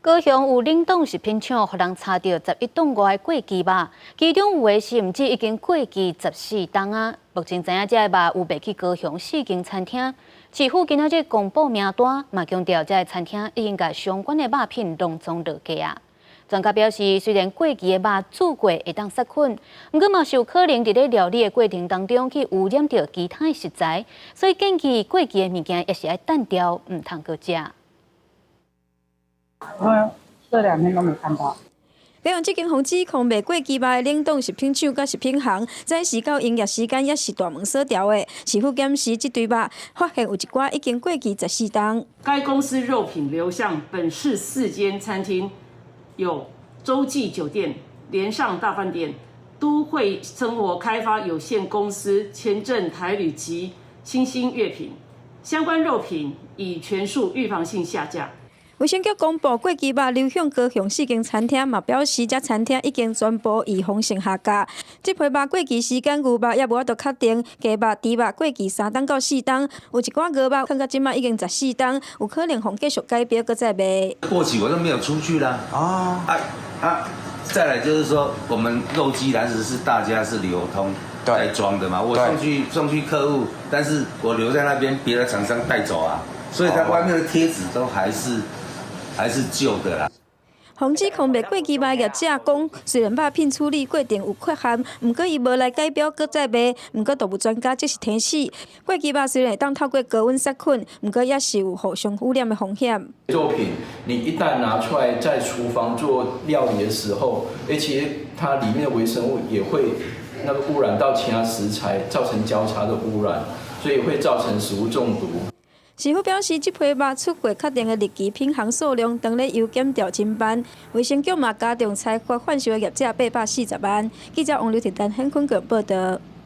高雄有冷凍食品廠，予人查著11噸外過期肉，其中有的甚至已經過期14冬啊！目前知影這个肉有賣去高雄四間餐廳，市府今仔日公布名單，嘛強調這个餐廳已經共相關的肉品攏總落架啊。專家表示，雖然過期的肉煮過會當殺菌，毋過嘛是有可能佇咧料理的過程當中去污染著其他的食材，所以建議過期的物件也是愛單調，毋通閣食。我這兩天都沒看到。高雄這間予指控賣過期肉的冷凍食品廠佮食品行，早時到營業時間猶是大門鎖牢的。市府檢視這堆肉，發現有一寡已經過期14冬。該公司肉品流向本市四間餐廳，有洲際酒店、連上大飯店、都會生活開發有限公司、前鎮台旅及新興月品，相關肉品已全數預防性下架。衛生局公布過期肉流向高雄四間餐廳，嘛表示這餐廳已經全部預防性下架。這批肉過期時間，牛肉猶無法度確定，雞肉、豬肉過期3冬到4冬，有一寡鵝肉囥到這馬已經14冬，有可能予繼續改標閣再賣。過期我都沒有出去啦。啊啊！再來就是說，我們肉雞籃子是大家是流通在裝的嘛，我送去客戶，但是我留在那邊，別的廠商帶走啊，所以它外面的貼紙都還是舊的啦。予指控賣過期肉業者講，雖然肉品處理過程有缺陷，毋過伊無來改標閣再賣。毋過動物專家則是提醒，過期肉雖然會當透過高溫殺菌，毋過也是有互相污染的風險。肉品你一旦拿出來在廚房做料理的時候，其實它裡面的微生物也會那個污染到其他食材，造成交叉的污染，所以會造成食物中毒。市府表示，這批肉出貨確定的日期、品項數量，當咧由檢調偵辦。衛生局嘛加重裁罰販售的業者840萬。記者王劉鐵丹、很坤國報道。